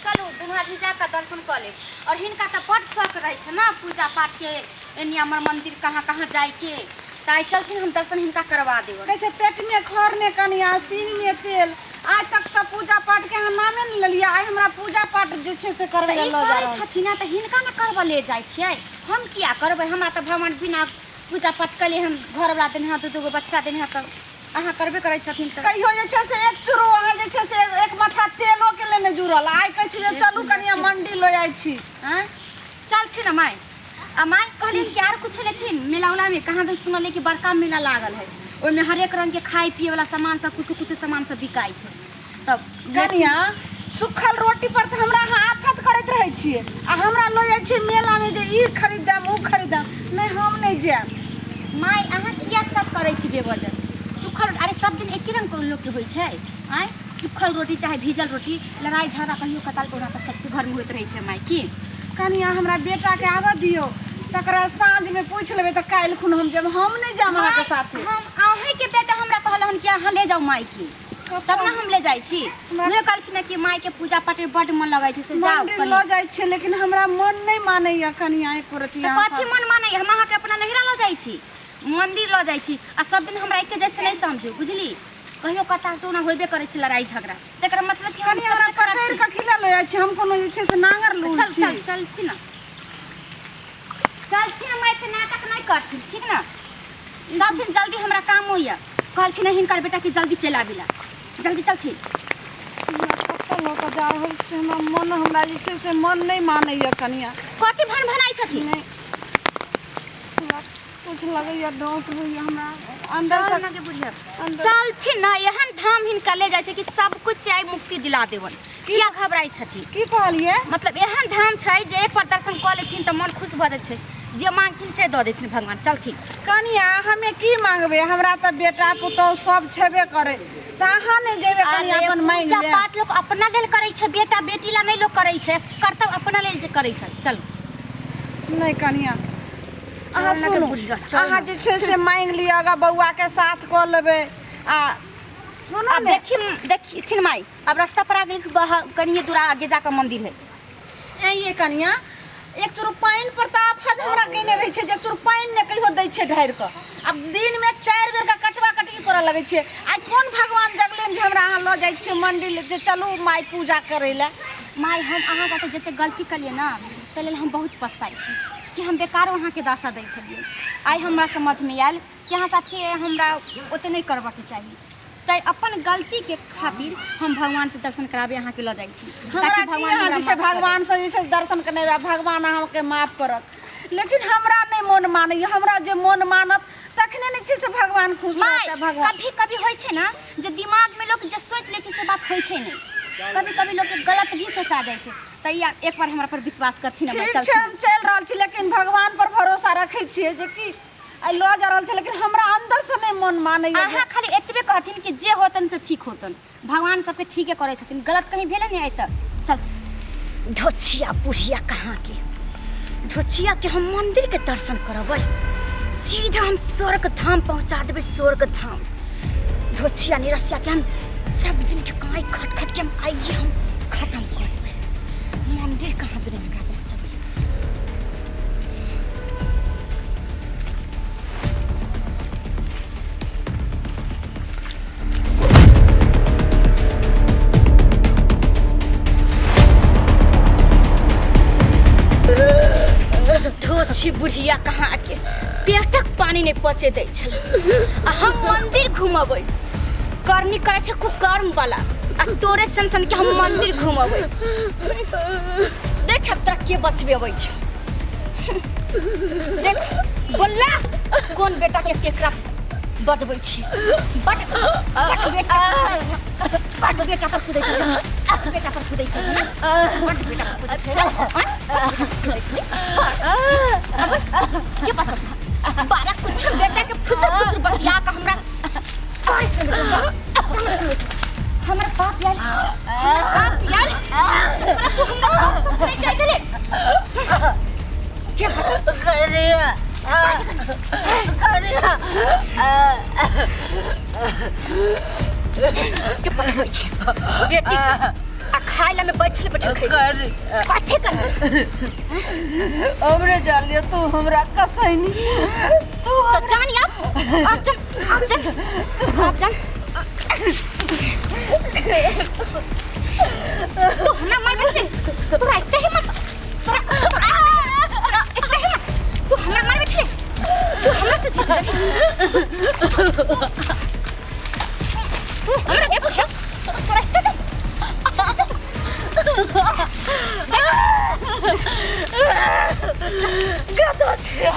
चलू दुनू आदमी जाकऽ दर्शन कऽ लेब आओर हिनका तऽ बड्ड शौक रहै छै ने पूजा पाठके एनी हमर मन्दिर कहाँ कहाँ जाइके तऽ आइ चलथिन हम दर्शन हिनका करवा देबनि। कहै छै पेटमे खर ने कनिया सींगमे तेल आइ तक तऽ पूजा पाठके अहाँ नामे नहि लेलियै आइ हमरा पूजा पाठ जे छै से करबै तऽ लए ई लऽ जा करै रहल छी। छथिन ने तऽ हिनका ने करबऽ ले जाइ छियै हम किया करबै हमरा तऽ भगवान बिना पूजा पाठ केलियै हम घरवला देने हँ दू दूगो बच्चा देने हँ तऽ अहाँ करबे करै छथिन तऽ कहियो जे छै से एक चूरू अहाँ जे छै से एक माथा तेलो के लेने जुड़ल आइ कहै छी जे चलू कनिया मंडी लऽ जाइ छी आँय चलथिन ने माय आ माय कहलियन कि आर कुछो लेथिन मेला उलामे कहाँ दन सुनलियै कि बड़का मेला लागल है ओहिमे हरेक रंगके खाय पिए वाला सामान सब कुछो कुछो सामान सब बिकाइ छै तब कनिया सुखल रोटी पर तऽ हमरा अहाँ आफत करैत रहै छियै आ हमरा लऽ जाइ छियै मेलामे जे ई खरीदम ओ खरीदम नहि हम नहि जायब माय अहाँ किया सब करै छी बेवजह सुखल अरे सब दिन एके रंग लोकके होइ छै आँय सुखल रोटी चाहे भीजल रोटी लड़ाइ झगड़ा कहियो कताल ओना तऽ सबके घरमे होइत रहै छै माय की कनिया हमरा बेटाके आबऽ दियौ तकरा साँझमे पूछि लेबै तऽ काल्हि खुन हम जायब हम नहि जायब अहाँके साथे हम अहीँके बेटा हमरा कहलहन कि अहाँ ले जाउ मायके तब ने हम ले जाइ छी उहे कहलखिन कि मायके पूजा पाठ में बड्ड मन लगै छै से जाउ मंदिर कनी लऽ जाइ छियै लेकिन हमरा मन नहि मानैया कनिया एको रत्ती तऽ अहाँ कथी साथ। मन मानैया हम अहाँके अपना नैहरा लऽ जाइ छी मंदिर लऽ जाइ छी आ सब दिन हमरा एके जैसे नहि समझू बुझली कहियो कतार तऽ ओना होबे करै छै लड़ाइ झगड़ा तकर मतलब कि हम कनि हमरा सबसे खराब पकड़ि छी कऽ की लऽ जाइ छी हम कोनो जे छै से नांगर लूल चल छी चल चलथिन ने चलथिन माय तऽ नाटक नहि करथिन ठीक ने चलथिन जल्दी हमरा काम होइए कहलखिन हिनकर बेटा कि जल्दी चलि आबी ला जल्दी चलथिन कतऽ लऽ कऽ जा रहल छी हमरा मन हमरा जे छै से मन नहि मानैया कनिया कथी भन भनाइ छथिन नहि हमरा कुछ लगैया डाँट होइया हमरा अंदर से अंदर चलथिन ना एहन धाम हिनका ले जाइ छै कि सब कुछ आइ मुक्ति दिला देवन किया घबराइ छथिन की कहलियै मतलब एहन धाम छै जे एक बार दर्शन कऽ लेथिन तऽ मन खुश भऽ जेतै जे मांगथिन से दऽ देथिन भगवान चलथिन कनिया हमे की मांगबै हमरा तऽ बेटा पुतोहु सब छेबे करै तऽ अहाँ नहि जेबै कनिया अरे अपन मांगि पूजा लेब पाठ लोक अपना लेल करै छै बेटा बेटी ला नहि लोक करै छै करतब अपना लेल जे करै छै चलू नहि कनिया अहाँ चल ना गे सुनू बुढ़िया, चल अहाँ ना। जे छै से मांगि लिअ ग बौआके साथ कऽ लेबै आ सुनू आब ने देखी देखथिन माई अब रास्ता पर आ गेल कनिए दूर आगे जाकर मंदिर है ऐं ये कनिया एक चूरू पानि पर तऽ आफत हमरा केने रहै छै जे एक चूरू पानि नहि कहियो दै छै ढारि कऽ आब दिनमे 4 बेर कऽ कटवा कटकी करऽ लगै छै। आइ कोन भगवान जगलनि जे हमरा अहाँ लऽ जाइ छियै मंदिर जे चलू माय पूजा करै लए। माय हम अहाँ साथे जते गलती कलियै ने ताहि लेल हम बहुत पछताइ छी कि हम बेकारो अहाँके दासा दै छलियै। आइ हमरा समझमे आयल कि अहाँ साथे हमरा ओते नहि करबऽके चाही। तै अपन गलतीके खातिर हम भगवानसँ दर्शन कराबे अहाँके लऽ जाइ छी हमरा ताकि की भगवान अहाँ हमरा जे छै माफ करत। भगवानसँ जे छै दर्शन केने रहब भगवान अहाँके माफ करत लेकिन हमरा नहि मोन मानैए हमरा जे मोन मानत तखने ने छै से भगवान खुश माय रहतै भगवान कभी कभी होइ छै ने जे दिमागमे लोक जे सोचि लै छै से बात होइ छै नहि कभी कभी लोकके गलत भी सोचा जाइ छै तऽ या एक बार हमरा पर विश्वास करथिन हमरा ठीक छै चलथिन हम चलि रहल छी लेकिन भगवान पर भरोसा रखै छियै जे कि आइ लऽ जा रहल छै लेकिन हमरा अंदर से नहि मन मानैए अहाँ खाली एतबे कहथिन कि जे होतन से ठीक होतन भगवान सबके ठीके करै छथिन गलत कहीं भेलै नहि आइ तक चल धोछिया बुढ़िया कहाँ के धोछिया के हम मंदिर के दर्शन करबै सीधा हम स्वर्ग धाम पहुंचा देबै स्वर्ग धाम धोछिया निरसिया के हम सब दिन के काई खट खट के हम आइए हम खत्म कर देबै मंदिर कहाँ देबै एकरा पहुंचबै धोछी बुढ़िया कहाँ के पेटक पानी नहीं पचे दै छल आ हम मंदिर घुमबै करनी करै छै कुकर्म वाला आ तोरे सन सन के हम मंदिर घुमबै देख अब तोरा के बचबे अबै छै देख बोला कोन बेटा के केकरा बजबै छी बट बट बेटा बट बेटा पर कुदै छै बट बेटा पर कुदै छै ना बट बेटा पर कुदै छै आँय? बट बेटा पर कुदै छै अब के बचत बारा कुछ बेटा के फुसर फुसर बतिया के हमरा काहे सुनबै छै? काहे सुनबै छै? हमर बाप यार हमर बाप यार हमरा तू हमरा बाप से सुनै छै गेले के बचत करिया करिया के बचबै छै बेटी के आ खाय ला में बैठल बैठल खैबी। कथी करबी? हमरे जालियो तू हमरा कसैनी तू। तो जान अब, अब जान, अब जान, अब जान। तू हमरा मार बैठले, तोरा एते हिम्मत, तोरा तोरा एते हिम्मत, तू हमरा मार बैठले, तू हमरा से जीत जाबी, तू हमरा के पूछ, तोरा एते दे। गदो छिया,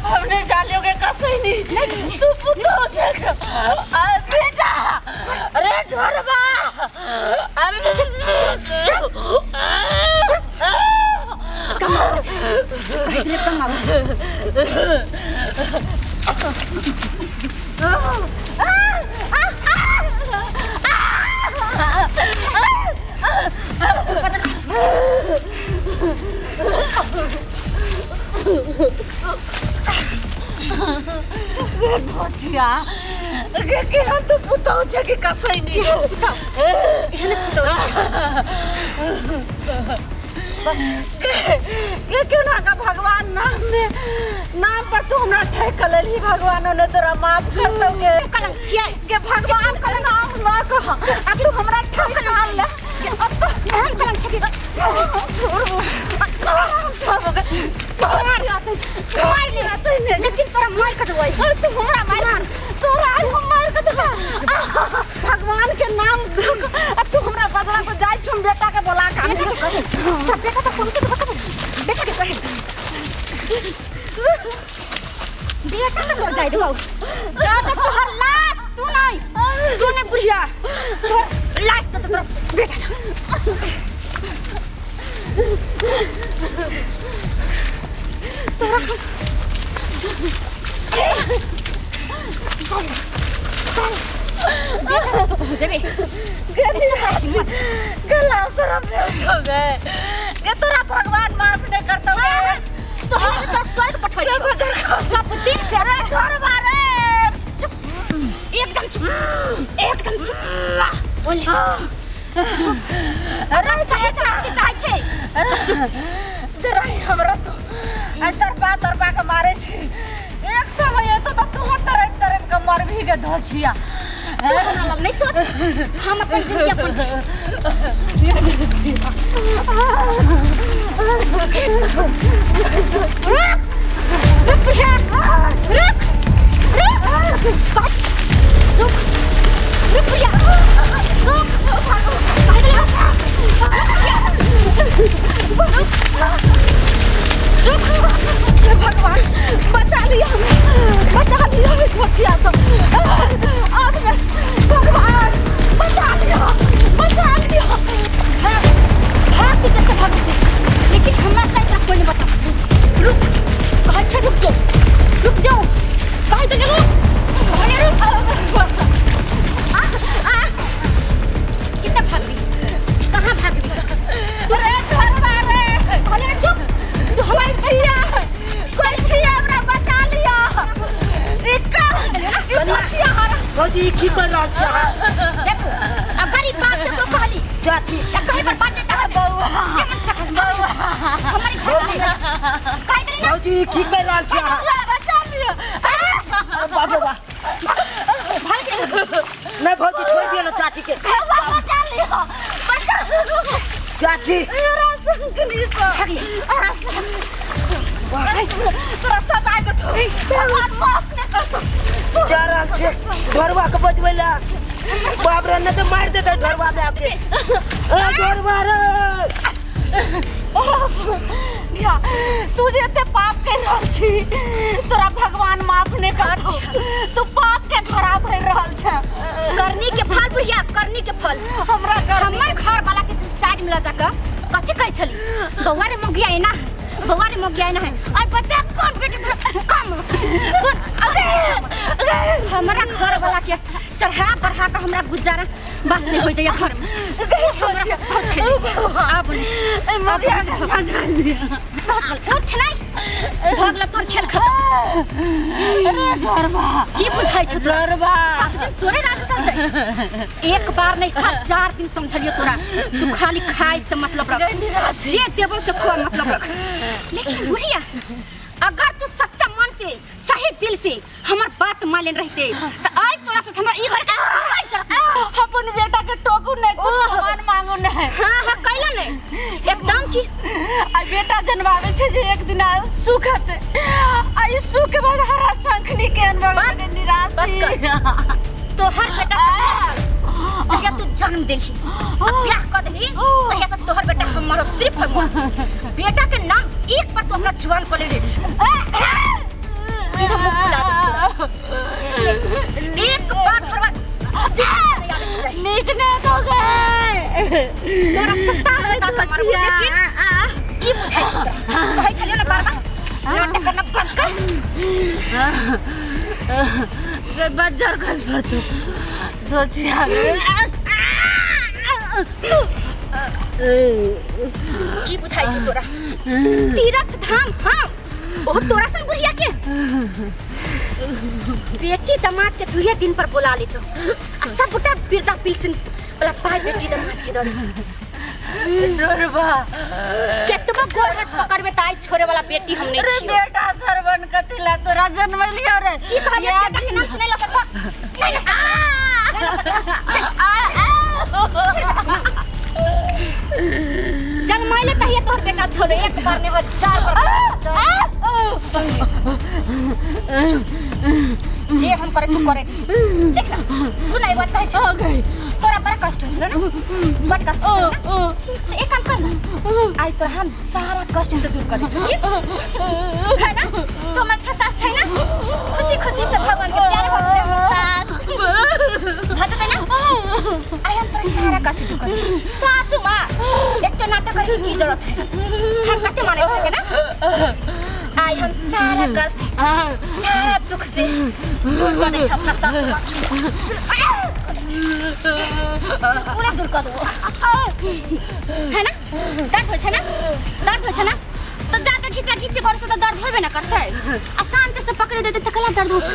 हमने जालियो के कसैनी तू पुतो देख आ बेटा। अरे ढोरबा, अरे कम आवाज कहि दिले, कम आवाज। गे धोचिया गे, केहन तू पुतो छै कि कसैनी? बस गे, केना का भगवान नाम में नाम पर तू हमरा ठेक लेलही, भगवान ने तोरा माफ करतौ गे। कलंक छियै गे, भगवान के नाम न कह आ तू हमरा ठेक ले। हम कलंक छै कि छोड़बो, हम छोड़बो गे। मार ले, लेकिन तोरा मार के देबै। अरे तू हमरा मार, तोरा आज हम मार के देबो। भगवान के नाम धक आ तू हमरा बदला पर जाइ छौ। हम बेटा के बोला के आनै। तोरा बेटा तऽ कम से कम बतबे, बेटा के कहे, बेटा तऽ तोरा जाइ देबौ। जा तऽ तोहर लाश, तू नहीं, तू नहीं बुढ़िया, तोहर लाश चलते तोरा बेटा लग। चल चल, बेटा लग तो पहुँचबे। गला शरम नहीं छौ गे? गे तोरा भगवान माफ नहीं करतौ गे। तोहरा से तो स्वर्ग पठबै गे छियौ बजर खा सब दिन से। अरे घरवा रे। चुप, एकदम चुप, एकदम चुप। बोले चुप। अरे सही से चाहै छै। अरे जरा ही हमरा तो आ तड़पा तड़पा के मारे छी। एक समय एतो तऽ तू तड़प तड़प के मरबही गे धोचिया। तू हमरा लग नहीं सोच, हम अपन जिंदगी अपन छी। रुक रुक बुढ़िया, रुक रुक, बात, रुक रुक बुढ़िया, रुक। काहे देले? रुक बुढ़िया, रुक रुक। हे भगवान, बचा लिया हमरा, बचा लिया है धोचिया सब आग में। भगवान बचा लिया, बचा लिया। भाग भाग तू, जत्ते भाग तू, लेकिन हमरा साइड रख, कोई नहीं बता सकू। रुक, कहै छै रुक जाओ, रुक जाओ, कहै देले रुक, कहले रुक। आ आ कितना भागबी? कहाँ भागबी? अरे ढोरबा रे। कहले ना चुप तू। कोई छिया, कोई छिया, हमरा बचा लिया। ई कर ई धोचिया हरा। भौजी, ई की कर रहल छी अहाँ? देखो, अगर ई बात ककरो कहली चाची या कहीं पर बात देता है बौआ। जे मन सकत बौआ हमारी घर में कहि देली ना। भौजी, ई की कर रहल छी अहाँ? बचा, बचा लिया। अरे बाप रे बाप। भाग के। नहीं भौजी, छोड़ दियो ना चाची के। बौआ, बचा लिया, बचा। चाची। अरे संकनी सा भाग ले। अरे तोरा सजा देतो भगवान, माफ नहीं करतो। जा रहल छै ढोरबा के बजबै ला। बाप रे, नहीं तो मार देते ढोरबा में आके। ए ढोरबा रे। या, तू जे एते पाप कर रहल छी, तोरा भगवान माफ नहीं करतो। तू पाप के घड़ा भरि रहल छै। करनी के फल बुढ़िया, करनी के फल। हमरा करनी हमर घर वाला के तू साइड में ल जाकर कथी कहै छली? बौआ रे मोगिया एना है, बौआ रे मोगिया एना है। और बच्चा कौन बेटे तोरा कम कौन हमरा घर वाला के चढ़ा बढ़ा के हमरा गुजारा बस नहीं होइत या घर में। हमरा से बहुत खेली। आब नहीं। अब सजा दिया। उठ नहीं, भगला तोर खेल खत्म। अरे डरबा। की बुझाइ छौ तोरा? डरबा। 7 दिन तोरे राज चलतै। एक बार नहीं खा, 4 दिन समझलियो तोरा। तू खाली खाए से मतलब रख, जे देबो से खुआ मतलब रख। लेकिन बुढ़िया, अगर तू सच्चा मन से सही दिल से हमर बात मान लेन रहते त आज तोरा से हमर ई घर के कमाई चलत। अपन बेटा के टोकू नहीं, कुछ सामान मांगू नहीं। हाँ हाँ, कैला नहीं एकदम की। आ बेटा जनवावे छे जे एक दिन सुख हेतै, आ ई सुख के बाद हरा शंखनी के अनबा बस, निराशी। बस कर। तोहर बेटा जहिया तू जन्म देलही आ ब्याह कर देलही, तहिया से तोहर बेटा हमर सिर्फ हमर बेटा के नाम एक पर तू हमरा जुबान पर ले रे, सीधा मुंह फुला दे तोरा। एक बार थोड़ा नीक ने तो गए तोरा सत्ता सत्ता के मारबो। लेकिन की बुझाइ छौ तोरा? कहै छलियौ ने बार बार नाटक करना बंद कर। गे बज्जर खस पड़तो दोचिया गे। की बुझाइ छौ तोरा? तीरथ धाम हम ओ तोरा सन बुढ़िया के बेटी दमाद के दुहे दिन पर बोला लेतो आ सब गोटा बिरदा पिलसिन वाला पाई बेटी दमाद के दे। डरबा। केतबो गोर हाथ पकड़बे त आई छोड़े वाला बेटी हम नहीं अरे छियो। बेटा सरवन कथिला तोरा जन्मलियो रे? की कहलियो? बेटा के नाम सुनै ल सकबा नहीं ल सकबा, नहीं ल सकबा। जन्मैले तहिया तोहर बेटा छोड़े एक बार नहीं हजार बार सुन ले। जे हम करे छो करे देख ना। सुन, एक बात कहै छो। तोरा बड़ा कष्ट होइ छलो ना, बड़ कष्ट होइ छलो ना, तो एक काम कर ना, आइ तोरा हम सारा कष्ट से दूर कर दै छौ है ना? तो हमर अच्छा सास छै ना, खुशी खुशी से भगवान के प्यारे भक्त हमर सास भऽ जेतै ना। आइ हम तोरा सारा कष्ट दूर कर देबै। सासू माँ, एते नाटक करे के की जरूरत है? हम कते मानै छै ना। आइ हम सारा कष्ट सारा दुख से दूर कर दै छै अपना सासू माँ, पूरा दूर कर देबो है ना? दर्द होइ छै ना, दर्द होइ छै ना, तो जाके खींचा खींची करे से तो दर्द होबे ना करतै। आ शांत से पकड़े देते तो कला दर्द होतै?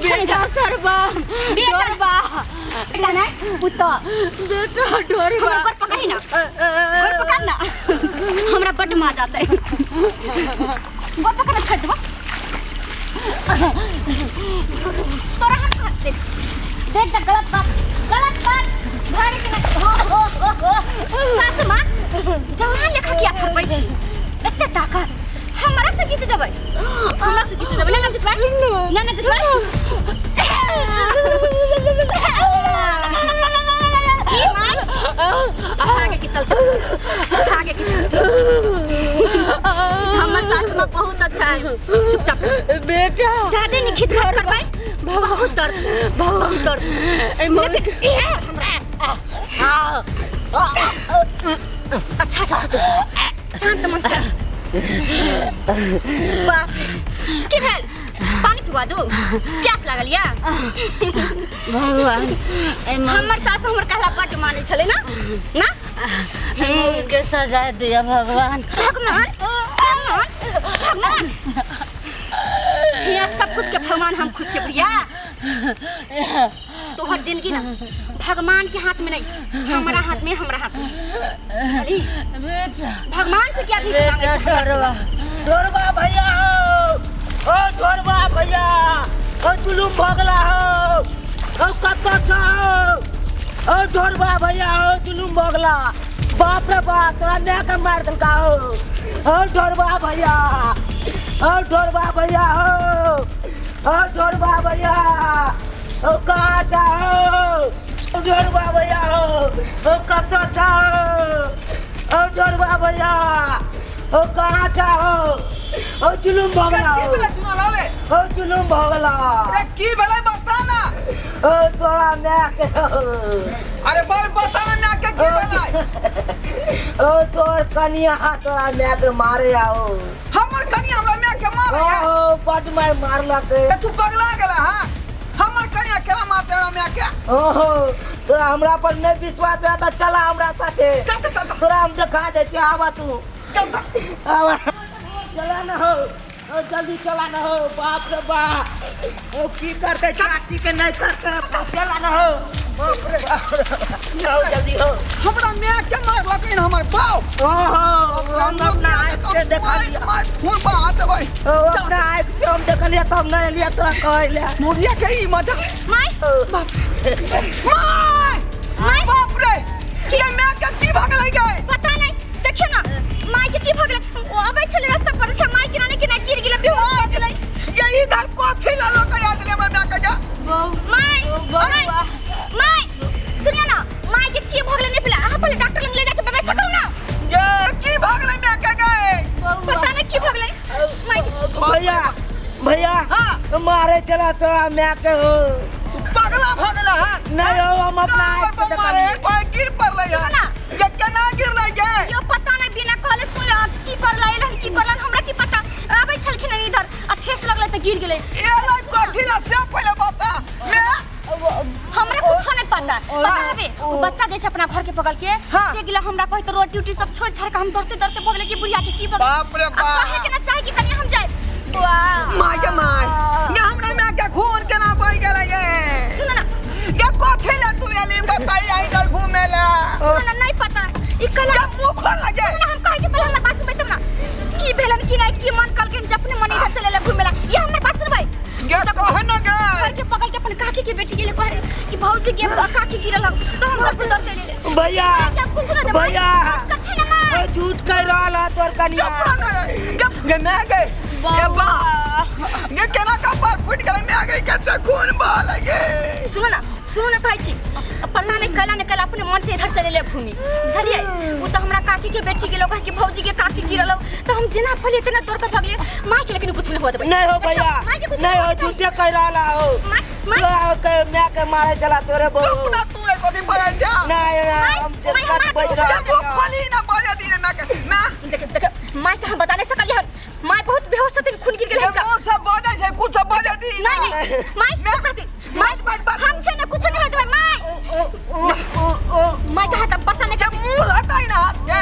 बेटा सरबा। बेटा। डरबा। बेटा नहीं, पुतो। बेटा डरबा। हमरा गोर पकड़ी ना, गोर पकड़ ना, हमरा बड्ड मजा आतै। गोर पकड़ ना, छोड़ देबो तोरा। हाथ हाथ देख देख देख, गलत बात, गलत बात भारी के ना। हो हो हो हो, सासु माँ, जवान लेखा किया छड़बै छी? एते ताकत, हमरा से जीत जेबै, हमरा से जीत जेबै ना? ना जितबै ना, ना जितबै। ई मान आगे के चलते, आगे के चलते। हमर सासु माँ बहुत अच्छा है, चुपचाप। बेटा। ज्यादा नहीं खींच खाच करबै, बहुत दर्द, बहुत दर्द। लेकिन हमरा अच्छा अच्छा सोचो, शांत मन से। बाप रे, की भेल? पानी पिवा दू? प्यास लागल या? भगवान। हमर सासु हमर कहला बड्ड मानै छलै ना ना। के सजा दिया भगवान। भगवान, भगवान, भगवान, यहाँ सब कुछ के भगवान हम खुद छियै भैया। तोहर जिंदगी ना भगवान के हाथ में नहीं, हमरा हाथ में, हमरा हाथ में। चली। बेटा। भगवान से क्या भीख मांगे छै हमरा डरबा। से? ढोरबा भैया हो, ओ ढोरबा भैया, ओ जुलुम भगला हो, ओ कतऽ छौ? ओ ढोरबा भैया हो, जुलुम भगला। बाप रे बाप, तोरा माय के मार देलका हो। ओ ढोरबा भैया, ओ ढोरबा भैया हो, ओ ढोरबा भैया, ओ कहाँ छौ? ओ ढोरबा भैया हो, ओ कतऽ छौ? ओ ढोरबा भैया, ओ कहाँ छौ? ओ जुलुम भगला। की भेलै चुना लाले? ओ जुलुम भगला। अरे की भेलै, बता ना। ओ तोरा माय के। अरे बड़ बता ना, माय के की भेलै? ओ तोर कनिया तोरा माय के मारे आओ। हमर कनिया हमरा माय के मार मारे है ओहो बड मार मारलक ते तू पगला गेला हां हमर कनिया केना मारते हमरा माय के ओहो तोरा हमरा पर नहीं विश्वास है तो चला हमरा साथे चल चल चल तोरा हम देखा दै छियै आवा तू चल चल आवा चला ना हो ओ जल्दी चला ना हो बाप रे बाप ओ की करते चाची के नहीं करते चला ना हो बाप रे जाओ जल्दी हो हमरा माय के मारलक हमर बाप ओहो हम अपना आँख से देखलिए खून बहा देबै ओ अपना आँख से हम देखलिए तब नहीं एलिए तोरा कहै ले मुड़िया के ई मजा माय बाप माय माय बाप रे ये माय के की भऽ गेलै गे पता नहीं देखियो ना माय के की भऽ गेलै ओ अबै छलै रास्ता पर से माय किनारे किनारे गिर गेलै बेहोश भऽ गेलै ये इधर कथी ला लोग याद रे हमरा माय के गे माय माय माय सुनियो ना माय के की भऽ गेलै नहीं पहले अहाँ पहले डॉक्टर लग ले जाके व्यवस्था करू ना ये की भऽ गेलै माय के गे पता नहीं की भऽ गेलै माय के भैया भैया हाँ। मारे चला तोरा माय के हो पगला भऽ गेलै हन नहीं हो हम अपना आँख से मारे देखलिए कोई गिर पड़लै सुनो हन ना। ये केना गिरलै गे यो पता नहीं बिना कहले सुनले की करला एलन की करलन हमरा की पता आबै छलखिन हन इधर आ ठेस लगलै तऽ गिर गेलै ये लाई कथी ला से पहिले बता मैं हमरा कुछो नहीं पता पता हबे वो बच्चा जे छै अपना घर के बगल के हाँ। से गिला हमरा कहि त रोटी उटी सब छोड़ छाड़ के हम दौड़ते दौड़ते भगले कि बुढ़िया के की बगल बाप रे अब कहे के बाप ना चाहे कि कनी हम जाए वाह माय के my ये हमरा माय के खून केना बहि गेलै गे सुन ना ये कथी ला तू एली बताई आई इधर घूमे ला सुन ना नहीं पता ई कला ये मुंह खोल लगे सुन ना हम कहै छी पहले हमर बात सुनबै तब ना की भेलन की नहीं की मन कलकिन जब अपने मन इधर चले ला घूमे ला ये हमर बात सुनबै ये कहे न गे घर के बगल के अपन काकी के बेटी गेले कहे कि भौजी के काकी गिरल हम तो हम दौड़ते दौड़ते ले ले भैया क्या कुछ ना दे भैया बस कथी ना माय ओ झूठ कह रहल है तोर कनिया चुप रह ना गे गे मैं गे ये बा ये केना कपार फूट गेलै मैं गे कते खून बह लगे सुनो ना सुनो ना कहै छी पता नहीं कैला नहीं कैला अपने मन से इधर चले ले भूमि बुझलियै ओ तऽ हमरा काकी के बेटी के लोग कि भौजी के काकी गिरल हौ, तऽ हम जेना फलिए तेना दौड़ के भगलियै माय के लेकिन कुछ नहीं होत नहीं हो भैया माय के कुछ नहीं हो झूठे कह रहल हो माय माय तोरा के माय के मारे चला तोरे चुप बहु ना तू एको दिन बोले जा नहीं नहीं माय, हम जे माय, सच हमरा बज के रहल ये मुंह खोली ना बोले दी मैं के मैं देख देख माय के हम बता नहीं सकलियै हन माय बहुत बेहोश छथिन खून गिर गेलै ये हुनका मुंह से बोले छै कुछ बोले दी नहीं नहीं माय चुप रहती माय बात, बात। हम छै ना कुछ नहीं होत भाई माय माय के हाथ बरसा नहीं के मुंह हटाई ना हाथ के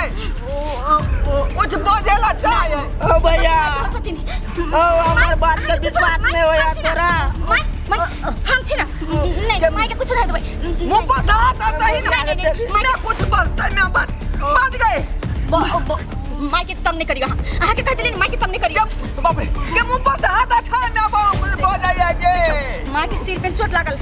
कुछ बोले ला चाहे ओ भैया बेहोश छथिन ओ हमर बात के विश्वास नहीं होया तोरा माय माय हम छी ना नहीं माय के कुछ नहीं देबै मुंह पर से हाथ हटाई ना नहीं, नहीं, नहीं, मैं कुछ बचते मैं बच बच गए माय के तंग नहीं करियो अहाँ अहाँ के कह देलियै ने, माय के तंग नहीं करियो के बाप रे के मुंह पर से हाथ हटाई मैं बहुत बोले जाए माय के सिर पे चोट लागल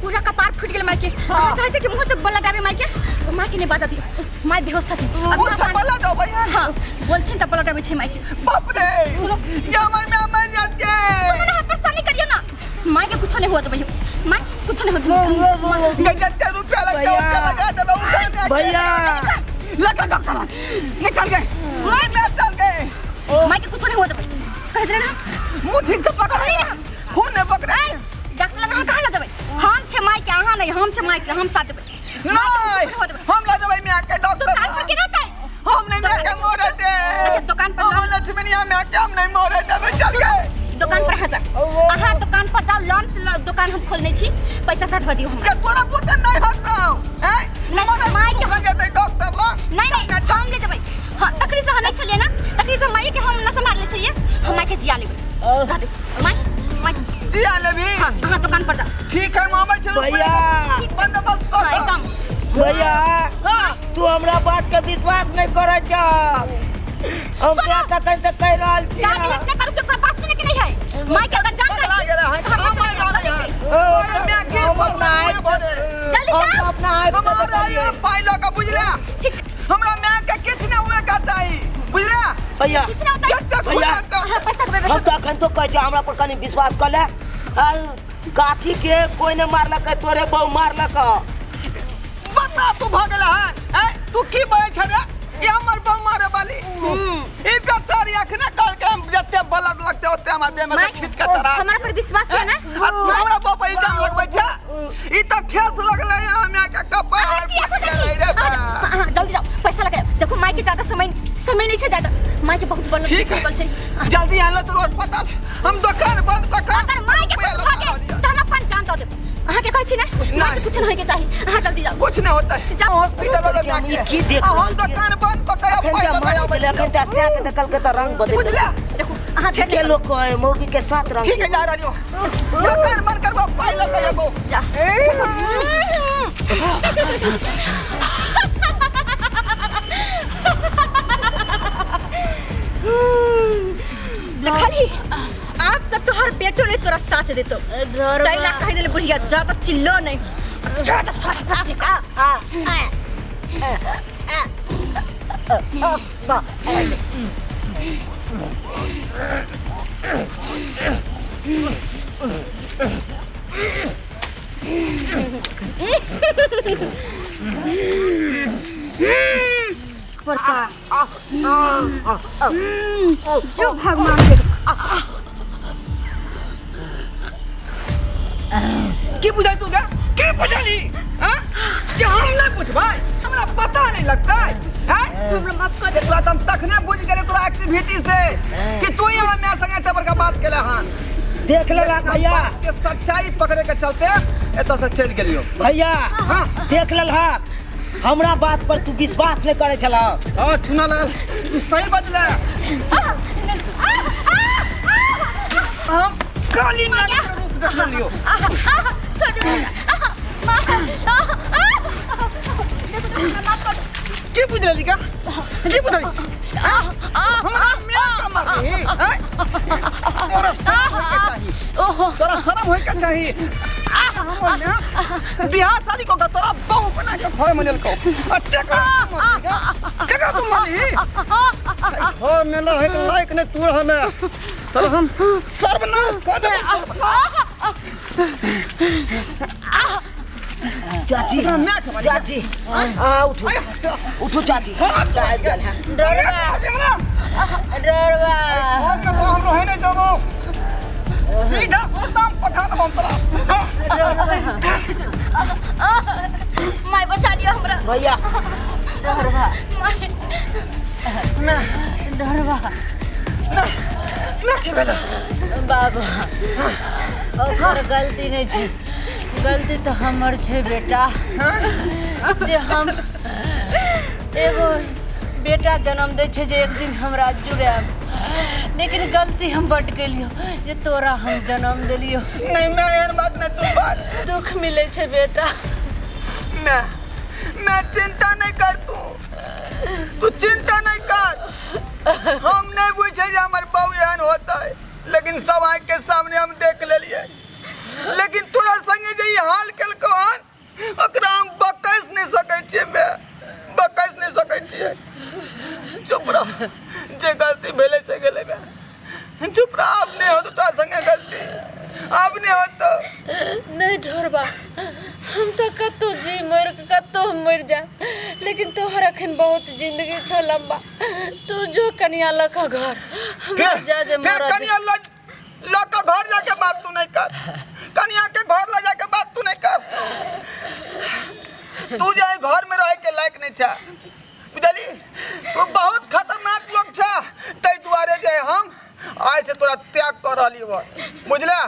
पूरा कपार फूट गेल माय के अहाँ चाहै छै कि मुंह से बल लगाबे माय के माय के नहीं बाजऽ दियौ माय बेहोश छथिन अब मुंह से बोला दो भैया हाँ बोलथिन तऽ पलट आबै छै माय के बाप रे सुनो। ये हमर मैं मर जात के सुनो ना परेशानी करियो ना माय के कुछो नहीं हुआ तो भैया माय कुछो नहीं होत के जत्ते रुपया लगते भैया। उठा लगा देबे उठा मैं भैया लगा डॉक्टर निकल गए मैं मैं चल गए माय के कुछो नहीं हुआ तो भैया कह दे ना मुंह ठीक से पकड़ खून नहीं पकड़े डॉक्टर लग अहाँ कहाँ लऽ जेबै हम छै माय के अहाँ नहीं हम छै माय के हम साथ देबै नहीं हम ला देबै मैं के डॉक्टर दुकान पर के रहतै हम नहीं मैं के मोरे दे अच्छा, दुकान पर हम लक्ष्मणिया मैं के हम नहीं मोरे देबै चल गए दुकान पर अहाँ जाउ अहाँ दुकान पर जाउ लोन से दुकान हम खोलने छी पैसा साथ दियौ हमरा के तोरा बुते नहीं होतौ हैं नहीं, मोरे माय के- के जेतै डॉक्टर लग नहीं नहीं हम ले जेबै हाँ तकरी से अहाँ नहीं छलियै ना तकरी से माय के हम ना संभाल ले छलियै हम माय के जिया लेबै रह दे माय माय दिया लेबी हाँ अहाँ दुकान पर जाउ ठीक है मामा छै भैया बंदोबस्त कर हाँ एकदम भैया हाँ तू हमरा बात के विश्वास नहीं करे छ हम तोरा तखन से कह रहल छी जाके इतना करू के बात सुने के नहीं है माय के अगर जान पकड़ा जाइ गेलै है हम हम जल्दी से मैं गिर हम पड़लै अपना आँख से- जल्दी हम जाओ। अपना आँख से हमारा देखलियै। ये पाई लऽ के बुझला ठीक छै हमरा माय के किछु नहि हुए के चाही बुझला भैया किछु नहि होतै जते खून भैया। लगतौ अहाँ पैसा के हम व्यवस्था तो अखन तो कहै छी हमरा पर कनी विश्वास कर ले आ, काकी के कोई ने मारलक है, तोरे बहु मारलक है। बता तू भऽ गेला हन हैं तू की बजै छ रे ई हमर बहु मारे वाली ई बेचारी अखने कहल के हम जते ब्लड लगतै ओते हमरा देह में से माय खींच के चढ़ा हमरा पर विश्वास है ना आ तू हमरा बाप पर इल्जाम लगबै छ ई तऽ ठेस लगलै हमरा के कपार अहाँ किया सोचै छी रे बा। अहाँ जल्दी जाओ पैसा लगा देखो माय के ज्यादा समय समय नहीं छै ज्यादा माय के बहुत बल ठीक है। बल छै। जल्दी आनलो चलू अस्पताल, हम दुकान बंद कऽ कऽ अगर माय के रुपया कुछ लऽ भऽ कऽ गेल रहलियै। तऽ हम अपन जान दऽ देब। अहाँ के कहै छी ने, माय के नहीं। कुछ नहीं होय के चाही। अहाँ जल्दी जाउ। कुछ नहीं होता है। जाओ। हॉस्पिटल वाला हम जाके की देख आ हम रहल छियै? दुकान बंद कऽ के अखन पैसा तऽ मानै छलै, अखन तऽ सएह के देखल के तऽ रंग बदलि बुझला? देखू अहाँ ठीके लोक कहै मौगी के सात रंग। ठीक है, जा रही हूँ। दुकान बंद करबो, पाई लऽ के अयबो। जा। देखली, आब तक तोहर बेटो नहीं तोरा साथ देतो। तैला कहि देले बुढ़िया ज्यादा चिल्लो नहीं, ज्यादा छोड़। आ आ आ आ आ। बड़का जो भगवान के की बुझाई तू गे? की बुझली हाँ? कि हम नहीं बुझबै, हमरा पता नहीं लगता है हैं? हमरा माफ कर दे। तोरा तऽ हम तखने बुझि गेलियै तोरा एक्टिविटी से कि तू ही हमरा माय संगे एते बड़का बात केले हन। देख लेलक भैया। बात के सच्चाई पकड़े के चलते एतऽ से चलि गेलियो। भैया। हाँ। देख लेलक, हमरा बात पर तू विश्वास नहीं करे छला। हाँ, चुना लगल तू सही बजले। हम काली नाग के रूप देख लियो। छोड़ दे हमरा। माँ, आह, आह। देखो, देखो, हमरा माफ कर दे। की बुझली का? की बुझली हमरा माय के मारही हैं? तोरा शर्म होय के चाही। ओहो। तोरा शर्म होय के चाही। हमर माय बियाह शादी कऽ के तोरा बहू बना के घर में लेलकौ आ केकरा तू मारही गे? केकरा तू मारही? घर में रहै के लायक नहि तू हमे। तोरा हम सर्वनाश कऽ देबौ, सर्वनाश। चाची। तोरा माय के मारही। चाची, हाँ, उठू उठू चाची, आबि गेल है। डरवा। घर में तो हम रहे नहीं देबो, सीधा सुल्तान पठा देबो हम तोरा सीधा। माय बचा लियो हमरा। भैया। माय। ना। डरवा। ना ना, की भेलै? बाबा, ओकर गलती नहि छै, गलती तऽ हमर छै बेटा, जे हम एगो बेटा जन्म दै छै जे एक दिन हमरा जुड़ायब, लेकिन गलती हम बड्ड केलियो जे तोरा हम जन्म देलियो। नहीं मैं, एहन बात नहीं तू बात। दुख मिलै छै बेटा। मैं चिंता नहीं कर, तू तू चिंता नहीं कर। हम नहीं बुझे जे हमर बहू एहन होता है, लेकिन सब आँख के सामने हम देख लेलिए। लेकिन तोरा संगे जे ई हाल केलको हन, ओकरा हम बकस नहीं सकै छियै। मैं बकस नहीं सकै छियै। चुप रह, जे गलती भेलै से गेलै। मैं चुप रह, आब नहीं होतो तोरा संगे गलती, आब नहीं होतो। नहीं ढोरबा, हम तऽ कतहु जी मरि कऽ कतहु हम मरि जायब, लेकिन तोहर अखन बहुत जिंदगी छौ लम्बा। तू जो कनिया लऽ कऽ घर, हमरा फिर जा जे फिर मरऽ दे। कनिया ल ल के घर जाके बात तू नहीं कर, कनिया के घर ल जाके बात तू नहीं कर। तू जाए घर में रहे के लायक नहीं छा, बुझली? तू बहुत खतरनाक लोग छा, तै दुआरे जे हम आइ से तोरा त्याग कर रहली हो, बुझला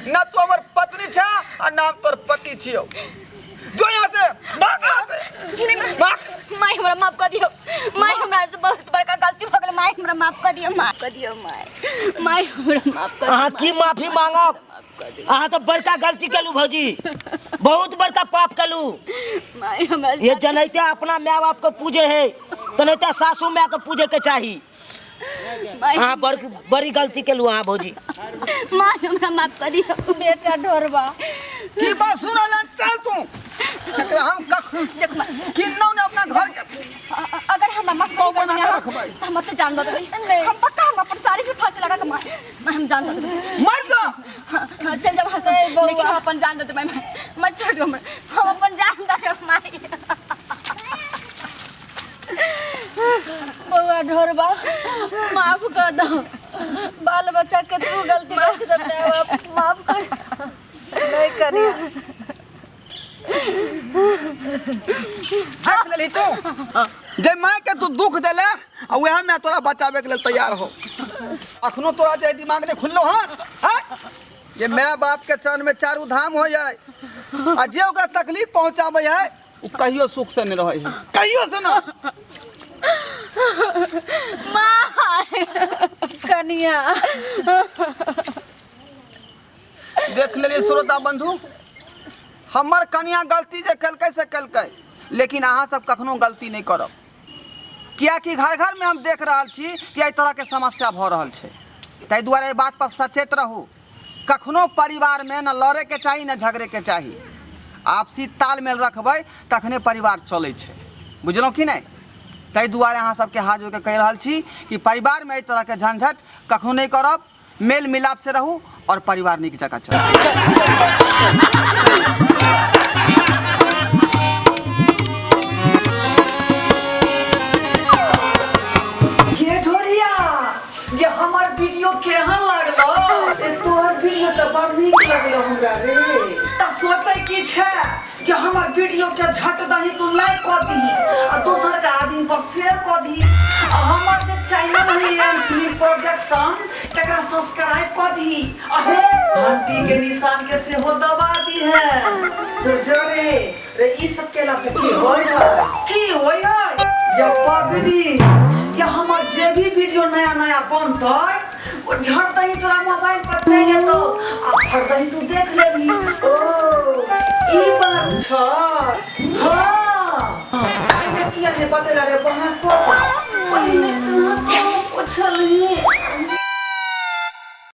ना? तू हमर पत्नी छा आ ना हम तोर पति छियौ। जो यहाँ से, भाग यहाँ से। नहीं माय। भाग। माय हमरा माफ कर दियो माय, हमरा से बहुत बड़का गलती भऽ गेल। माय हमरा माफ कर दियो, माफ कर दियो माय। माय हमरा माफ कर दियो। अहाँ की माफी मांगब? अहाँ तऽ बड़का गलती केलू भौजी, बहुत बड़का पाप केलू। माय हमरा ये जनैते अपना माय बाप के पूजे है तनैते सासू माय के पूजे के चाही। माय। अहाँ बड़ी गलती केलू अहाँ भौजी। माय हमरा माफ कर दियो। बेटा ढोरबा। की बात सुन रहल? चल तू, एकरा हम कख देख माय। किन्नौ ने अपना घर के अगर हमरा माफ बहू कर बना दिया के रखबै। तऽ हम तऽ जान दऽ देबै। हम पक्का, हम अपन साड़ी से फांसी लगा के मार माय, हम जान दऽ देबै। मर जा। हाँ, हाँ, चल जाओ हंस, लेकिन हम अपन जान दऽ देबै। माय मत छोड़ दो हमरा, हम अपन जान दऽ देबै माय। बौआ ढोरबा, माफ कर दो बाल बच्चा के। तू गलती कर छी तऽ माय बाप माफ कर नहीं करी? देख लेली तू जे माय के तू दुख देले, आ वएह माय तोरा बचाबे के लेल तैयार हो। अखनो तोरा जे दिमाग नहीं खुललो। हाँ हाँ, ये माय बाप के चरण में चारू धाम हो जाए आ जे ओकरा तकलीफ पहुंचाबे है उ कहियो सुख से नहीं रहे है, कहियो से ना। कनिया देख लेलिए श्रोता बंधु, हमर कनिया गलती जे केलकै से केलकै, लेकिन अहाँ सब कखनो गलती नहीं करब, कियाकि घर घर में हम देख रहल छी कि एहि तरह के समस्या भऽ रहल छै। ताहि दुआरे एहि बात पर सचेत रहू, कखनो परिवार में न लड़े के चाही न झगड़े के चाही। आपसी तालमेल रखबै तखने परिवार चलै छै, बुझलहुँ कि नहि? ताहि दुआरे अहाँ सबके हाथ जोड़ि कऽ कहि रहल छी कि परिवार में एहि तरह के झंझट कखनो नहि करब, मेल मिलाप से रहू और परिवार नीक जकाँ चलत। ये ढोरिया, ये हमर वीडियो केहन लागलो? ए तोहर वीडियो तऽ बड़ नीक लगलो हमरा रे। तऽ सोचै की छै कि हमर वीडियो के झट दही तू लाइक कऽ दही आ दोसर के आदमी पर शेयर कऽ दही आ हमर जे चैनल है एम फिल्म प्रोडक्शन तकरा सब्सक्राइब कऽ दही आ हे घंटी के निशान के सेहो दबा दी है। तोर जरे रे ई सब केला से की होय है, की होय है? या पगली, या हमर जे भी वीडियो नया नया बनतै ओ झट दही तोरा मोबाइल पर चलि जेतौ आ फट दही तू देख लेबही। ओ ई बात छ। हाँ किया ने बतेला रे बहन को पहिले कहाँ कहाँ पुछलही?